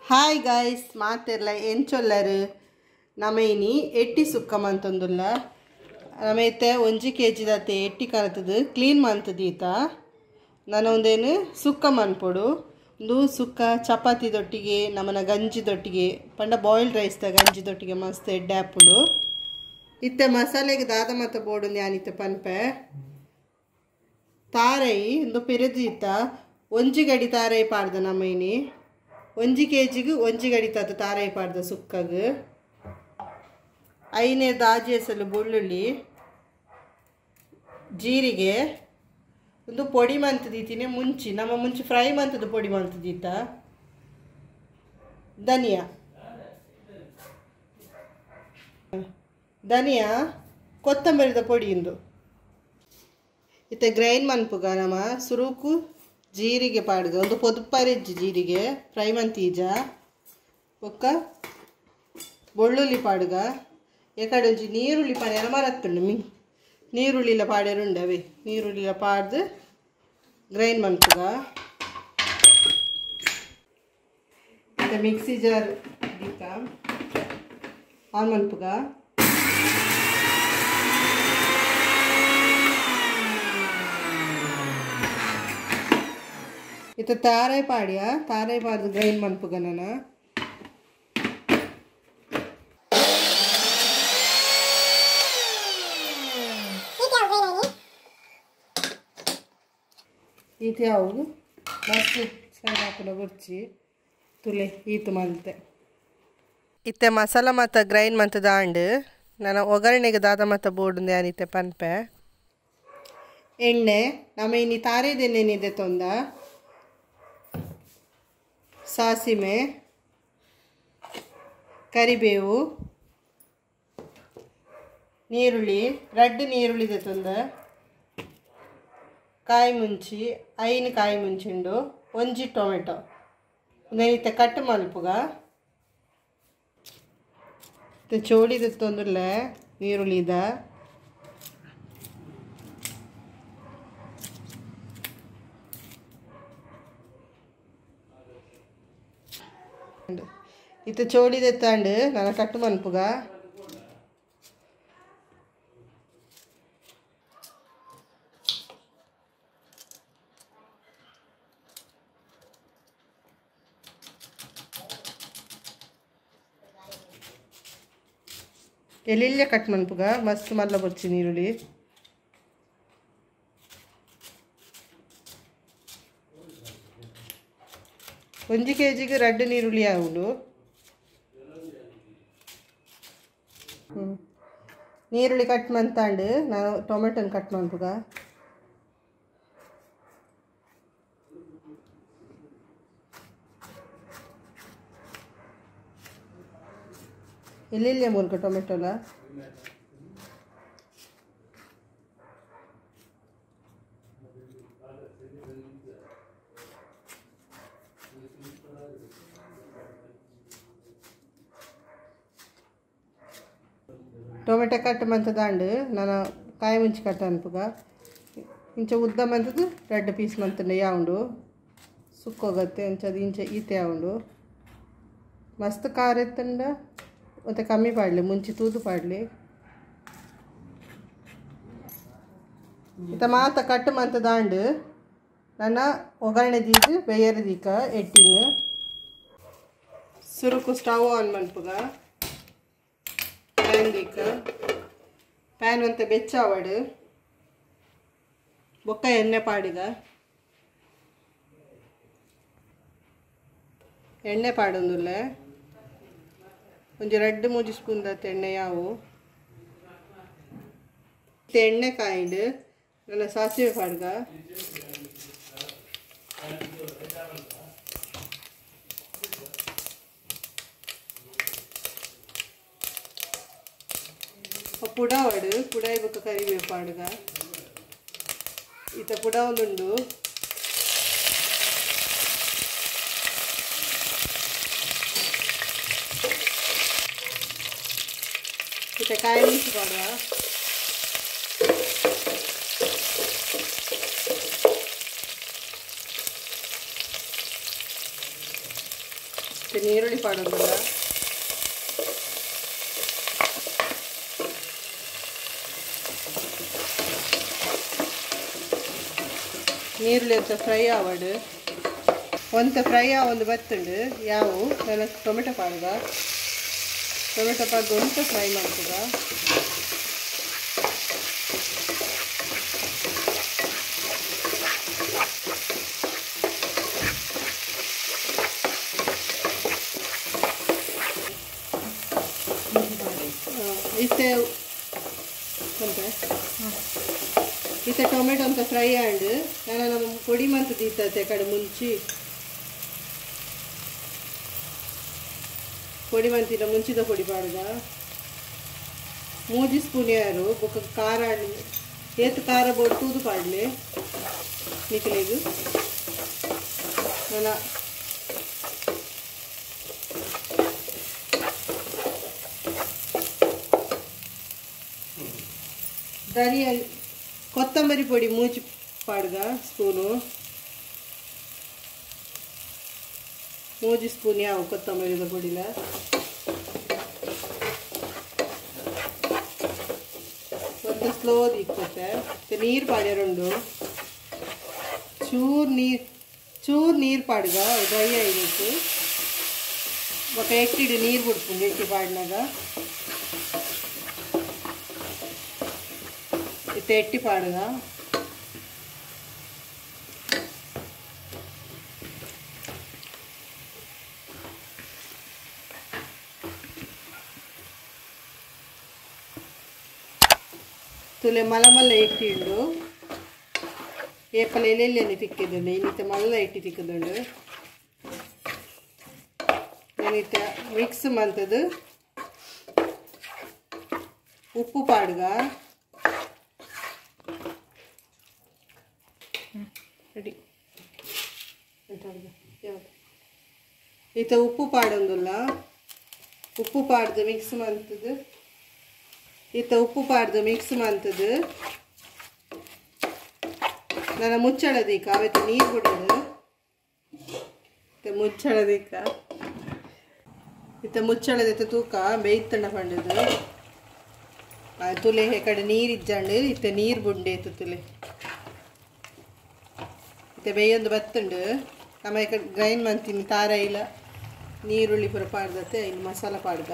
Hi guys, ಮಾತೆರ್ಲ ಎಂಚೊಲ್ಲರು ನಮೈನಿ ಎಟ್ಟಿ ಸುಕ್ಕ ಮಂತೊಂದುಲ್ಲ. ನಮೈತೆ 1 ಕೆಜಿ ದಾತೆ ಎಟ್ಟಿ ಕನತದು ಕ್ಲೀನ್ ಮಂತದೀತ. ನಾನು ಒಂದೇನು ಸುಕ್ಕ ಮನ್ಪೊಡು. ಒಂದು ಸುಕ್ಕ ಚಪಾತಿ ದೊಟ್ಟಿಗೆ, ನಮನ ಗಂಜಿ ದೊಟ್ಟಿಗೆ, ಪಂಡ ಬಾಯ್ಲ್ಡ್ ರೈಸ್ ದ ಗಂಜಿ ದೊಟ್ಟಿಗೆ ಮಸ್ತ್ ಎಡ್ಡೆ ಆಪುಂಡು. ಇತ್ತೆ ಮಸಾಲೆಗೆ ದಾದ ಮತ್ತ ಬೋಡು ಯಾನಿತ್ತೆ ಪನ್ಪೆ. ತಾರೈ ಒಂದು ಪಿರದೀತ 1 ಗಡಿ ತಾರೈ ಪಾಡ್ದ ನಮೈನಿ. 1 ಕೆಜಿಗೆ 1 ಗಡಿ ತಾತ ತಾರೈ ಪಾಡ್ದ ಸುಕ್ಕಗ್. 5 ದಾಜೆಸಲು ಬೆಳ್ಳುಳ್ಳಿ, ಜೀರಿಗೆ, ಒಂದು ಪೊಡಿ ಮಂತದೀತಿನಿ ಮುಂಚಿ, ನಮ್ಮ ಮುಂಚೆ ಫ್ರೈ ಮಂತದ ಪೊಡಿ ಮಂತದೀತ, ಧನಿಯಾ ಧನಿಯಾ ಕೊತ್ತಂಬರಿದ ಪೊಡಿ ಇಂದು. ಇತ್ತೆ ಗ್ರೈಂಡ್ ಮನ್ಪುಗ ನಮ್ಮ ಸುರುಕು ಜೀರಿಗೆ ಪಾಡ್ಗ ಒಂದು ಪೊದುಪರಿಜ್ಜಿ ಜೀರಿಗೆ ಫ್ರೈ ಮಂತೀಜ ಬೊಕ್ಕ ಬೆಳ್ಳುಳ್ಳಿ ಪಾಡ್ಗ. ಎಕಡೆ ಒಂಜಿ ನೀರುಳ್ಳಿ ಪಾಡ್ಯಾರ ಮರತ್ತುಂಡು ಮಿ ನೀರುಳ್ಳಿಲ ಪಾಡ್ಯಾರುಂಡು ಅವೇ ನೀರುಳ್ಳಿಲ ಪಾಡ್ದು ಗ್ರೈಂಡ್ ಮನ್ಪುಗ. ಇತ್ತೆ ಮಿಕ್ಸಿ ಜಾರ್ ದೀಕ ಆನ್ ಮನ್ಪುಗ. ಇತ್ತೆ ತಾರೈ ಪಾಡ್ಯ, ತಾರೈ ಪಾಡ್ದು ಗ್ರೈಂಡ್ ಮನ್ಪುಗ ನಾನು. ಈತೆ ಅವು ಮಸ್ತ್ ಸೈಡ್ ಹಾಕುನ ಬೊರ್ಚಿ ತುಲೆ ಈತು ಮಲ್ತೆ. ಇತ್ತೆ ಮಸಾಲ ಮತ್ತ ಗ್ರೈಂಡ್ ಮಂತದ ಆಂಡ್ ನಾನು ಒಗ್ಗರಣೆಗೆ ದಾದ ಮತ್ತ ಬೋಡು ಯಾನಿತ್ತೆ ಪನ್ಪೆ. ಎಣ್ಣೆ ನಮ್ಮ ಇನಿ ತಾರೇದೆಣ್ಣೆನಿದೆ ತೊಂದ, ಸಾಸಿಮೆ, ಕರಿಬೇವು, ನೀರುಳ್ಳಿ, ರಡ್ಡು ನೀರುಳ್ಳಿದೆ ತೊಂದ, ಕಾಯಿ ಮುಂಚಿ 5 ಕಾಯಿ ಮುಂಚಿಂಡು, 1 ಟೊಮೆಟೊ ಇತ್ತೆ ಕಟ್ ಮಲ್ಪುಗ. ಇತ್ತೆ ಚೋಳಿದ ತೊಂದುಲ್ಲ ನೀರುಳ್ಳಿದ. ಇತ್ತೆ ಚೋಳಿದ ಎತ್ತಾಂಡು ನಾನು ಕಟ್ ಮನ್ಪುಗ. ಎಲ್ಲಿಲ್ಲ ಕಟ್ ಮನ್ಪುಗ ಮಸ್ತ್ ಮಲ್ಲ ಬೊರ್ಚಿ ನೀರುಳ್ಳಿ. 1 ಕೆಜಿಗೆ 2 ನೀರುಳ್ಳಿ ಆವುಂಡು. ನೀರುಳ್ಳಿ ಕಟ್ ಮಂತಾಂಡು ನಾನು ಟೊಮೆಟೊನ ಕಟ್ ಮನ್ಪುಗ. ಎಲ್ಲೆಲ್ಲ ಮೂಲಕ ಟೊಮೆಟೊಲ ಟೊಮೆಟೊ ಕಟ್ ಮಂತದಾಂಡು ನಾನು ಕಾಯಿ ಮುಂಚಿ ಕಟ್ ಅನ್ಪುಗ. ಇಂಚ ಉದ್ದ ಮಂತದ್ದು 2 ಪೀಸ್ ಮಂತಂಡೆ ಯಾವುಂಡು ಸುಕ್ಕೋಗತ್ತೆ. ಅಂಚದು ಇಂಚ ಈತೆ ಯಾವುಂಡು ಮಸ್ತ್ ಖಾರ ಎತ್ತಂಡ ಮತ್ತೆ ಕಮ್ಮಿ ಪಾಡಲಿ, ಮುಂಚೆ ತೂದು ಪಾಡಲಿ. ಇತ್ತ ಮಾತ ಕಟ್ ಮಂತದಾಂಡು ನನ್ನ ಒಗ್ಗರಣೆ ದೀದು ಬೇಯರ ದೀಕ ಎಟ್ಟಿನ. ಸುರುಕು ಸ್ಟವ್ ಆನ್ ಮನ್ಪುಗ. ಪ್ಯಾನ್ ದೀಕ ಪ್ಯಾನ್ ಅಂತ ಬೆಚ್ಚಾವಡು ಬೊಕ್ಕ ಎಣ್ಣೆ ಪಾಡಿಗ. ಎಣ್ಣೆ ಪಾಡೊಂದುಲ್ಲ ಒಂಜಿ 2-3 ಸ್ಪೂನ್ ದಾತ್ ಎಣ್ಣೆ ಯಾವು. ಎಣ್ಣೆ ಕಾಯಿಂಡು ನನ್ನ ಸಾಸಿವೆ ಪಾಡ್ಗ. ಪುಡಾವಡು ಪುಡಾಯಿ ಬೊಕ್ಕ ಕರಿಬೇವು ಪಾಡ್ಗ. ಈತ ಪುಡ ಒಂದುಂಡು. ಇತ್ತೆ ಕಾಯಿ ಮೆಣಸು ಪಾಡುವ. ನೀರುಳ್ಳಿ ಪಾಡೋದಿಲ್ಲ ನೀರುಳ್ಳಿ ಅಂತ ಫ್ರೈ ಆವಡು ಒಂತ ಫ್ರೈ ಆವೊಂದು ಬತ್ತುಂಡು ಯಾವು ನಾನು ಟೊಮೆಟೊ ಪಾಡ್ದ ಟೊಮೆಟೊ ಪಾಡ್ದು ಒಂತ ಫ್ರೈ ಮಾಡ್ತದ ಇತ್ತೆ ಇತ್ತೆ ಟೊಮೆಟೊ ಅಂತ ಫ್ರೈ ಆಂಡ್ ನಾನು ನಮ್ಮ ಪೊಡಿ ಮಂತು ದೀತತೆ ಕಡೆ ಮುಂಚಿ ಪೊಡಿ ಮಂತಿನ ಮುಂಚಿದ ಪೊಡಿ ಪಾಡುದ 3 ಸ್ಪೂನ್ ಯಾರು ಬೊಕ್ಕ ಖಾರ ಏತ್ ಖಾರ ಬೋಡು ತೂದು ಪಾಡಲಿ ನಿಕಲೆಗು ನನ್ನ ಧನಿಯಾ ಕೊತ್ತಂಬರಿ ಪೊಡಿ ಮೂಜಿ ಪಾಡ್ದ ಸ್ಪೂನು 3 ಸ್ಪೂನ್ ಯಾವ ಕೊತ್ತಂಬರಿದ ಪೊಡಿಲ ಒಂದು ಸ್ಲೋ ದಿಕ್ಕತ್ತೆ ನೀರು ಪಾಡ್ಯಾರುಂಡು ಚೂರು ನೀರು ಪಾಡ್ಗ ಡ್ರೈ ಆಯಿತು ఒక ಎಟ್ಟಿಡು ನೀರು ಬಿಡ್ಪುಂಡು ಎಟ್ಟಿ ಪಾಡಿನಾಗ ಇತ್ತೆ ಎಟ್ಟಿ ಪಾಡುಗ ತುಲೆ ಮಲ ಮಲ್ಲ ಎಟ್ಟಿ ಉಂಡು ಏಪಲ ಎಲೆಲ್ಲೆನೆ ತಿಕ್ಕಿದುಂಡು ಇನ್ನಿತ್ತೆ ಮಲ್ಲ ಎಟ್ಟಿ ತಿಕ್ಕದುಂಡು నేనైతే మిక్స్ మంతదు ఉప్పు పాడుగా రెడీ ಇತ್ತೆ ಉಪ್ಪು ಪಾಡೊಂದುಲ್ಲ ಉಪ್ಪು ಪಾಡ್ದು ಮಿಕ್ಸ್ ಮಂತದು ಇತ್ತೆ ಉಪ್ಪು ಪಾಡ್ದು ಮಿಕ್ಸ್ ಮಂತದು ನನ್ನ ಮುಚ್ಚಳದೀಕ ಅವತ್ತು ನೀರು ಬಿಡೋದು ಇತ್ತೆ ಮುಚ್ಚಳದೀಕ ಇತ್ತೆ ಮುಚ್ಚಳದೈತೆ ತೂಕ ಬೇಯ್ತಣ್ಣ ಪಂಡದು ತುಲೆ ಕಡೆ ನೀರು ಇಜ್ಜಂಡು ಇತ್ತೆ ನೀರು ಬುಂಡೇತು ತುಲೆ ಇತ್ತೆ ಬೇಯೊಂದು ಬತ್ತುಂಡು ನಮ್ಮ ಈ ಕಡೆ ಗ್ರೈಂಡ್ ಮಂತೀನಿ ತಾರ ಇಲ್ಲ ನೀರುಳ್ಳಿ ಪೂರ ಪಾಡ್ದತ್ತೆ ಇನ್ನು ಮಸಾಲ ಪಾಡ್ದ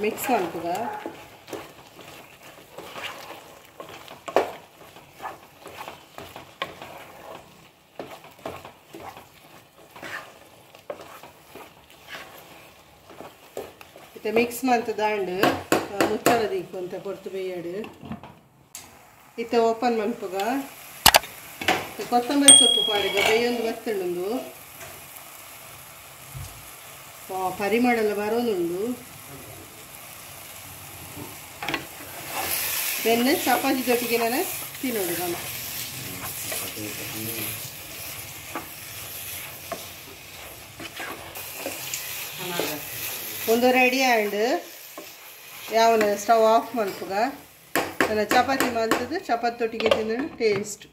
ಮಿಕ್ಸ್ ಮಾಡ್ತದ ಇತ್ತೆ ಮಿಕ್ಸ್ ಮಂತದಾಂಡು ಮುಚ್ಚಳದೀಕು ಅಂತ ಪೊರ್ತು ಬೇಯಡು ಇತ್ತೆ ಓಪನ್ ಮನ್ಪುಗ ಕೊತ್ತಂಬರಿ ಸೊಪ್ಪು ಪಾಡುಗ ಬೇಯೊಂದು ಬತ್ತುಂಡು ಪರಿಮಳ ಬರೋದುಂಡು ಬೆನ್ನು ಚಪಾತಿ ಜೊತೆಗೆ ನಾನು ತಿನ್ನೋಡು ನಾನು ಒಂದು ರೆಡಿ ಆ್ಯಂಡ್ ಯಾವನ ಸ್ಟವ್ ಆಫ್ ಮನ್ಪುಗ ನನ್ನ ಚಪಾತಿ ಮಂತದ್ದು ಚಪಾತಿ ತೊಟ್ಟಿಗೆ ತಿನ್ನೋದು ಟೇಸ್ಟ್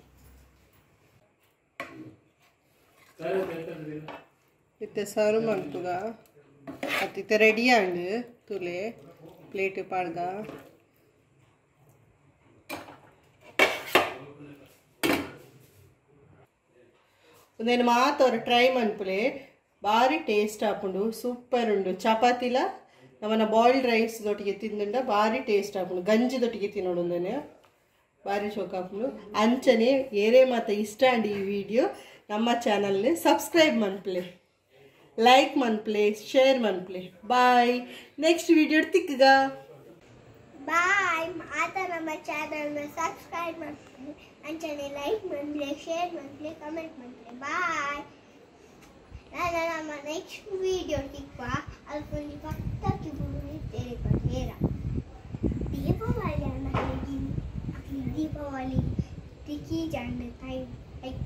ಇತ್ತೆ ಸರ್ವ್ ಮನ್ಪುಗ ಅತ್ತಿತ್ತೆ ರೆಡಿ ಆ್ಯಂಡ್ ತುಲೆ ಪ್ಲೇಟ್ ಪಾಡ್ಗ నేను ಮಾತ್ರ ಟ್ರೈ ಮನ್ಪುಲೆ ಭಾರಿ ಟೇಸ್ಟ್ ಆಪುಂಡು ಸೂಪರ್ ಉಂಡು ಚಪಾತಿಲ ನಮ್ಮನ್ನ ಬಾಯ್ಲ್ಡ್ ರೈಸ್ ದೊಟ್ಟಿಗೆ ತಿಂದುಂಡ ಭಾರಿ ಟೇಸ್ಟ್ ಆಪುಂಡು ಗಂಜಿ ದೊಟ್ಟಿಗೆ ತಿನ್ನೋಡು ಭಾರಿ ಶೋಕ್ ಆಪುಂಡು ಅಂಚನೆ ಏರೇ ಮಾತ ಇಷ್ಟ ಅಂಡ್ ಈ ವಿಡಿಯೋ ನಮ್ಮ ಚಾನಲ್ನೇ ಸಬ್ಸ್ಕ್ರೈಬ್ ಮನ್ಪುಲೆ ಲೈಕ್ ಮನ್ಪುಲೆ ಶೇರ್ ಮನ್ಪುಲೆ ಬಾಯ್ ನೆಕ್ಸ್ಟ್ ವಿಡಿಯೋ ತಿಕ್ಕಗ ಬಾಯ್ ಆತ ನಮ್ಮ ಚಾನಲ್ನ ಸಬ್ಸ್ಕ್ರೈಬ್ ಮನ್ಪುಲೆ ಅಂಚನೆ ಲೈಕ್ ಮನ್ಪುಲೆ ಶೇರ್ ಮನ್ಪುಲೆ ಕಮೆಂಟ್ ಮನ್ಪುಲೆ ಬಾಯ್ ನಾನು ನಮ್ಮ ನೆಕ್ಸ್ಟ್ ವಿಡಿಯೋ ತಿಕ್ಪ ಅಲ್ಕೊಂದು ಪಕ್ಕಕ್ಕೆ ಬುಡುತ್ತೇನೆ ಪೇರ ದೀಪಾವಳಿ ಅನ್ನ ದೀಪಾವಳಿ ತಿಕ್ಕಿ ಜಾಂಡ ಟೈಮ್ ಐಕ್.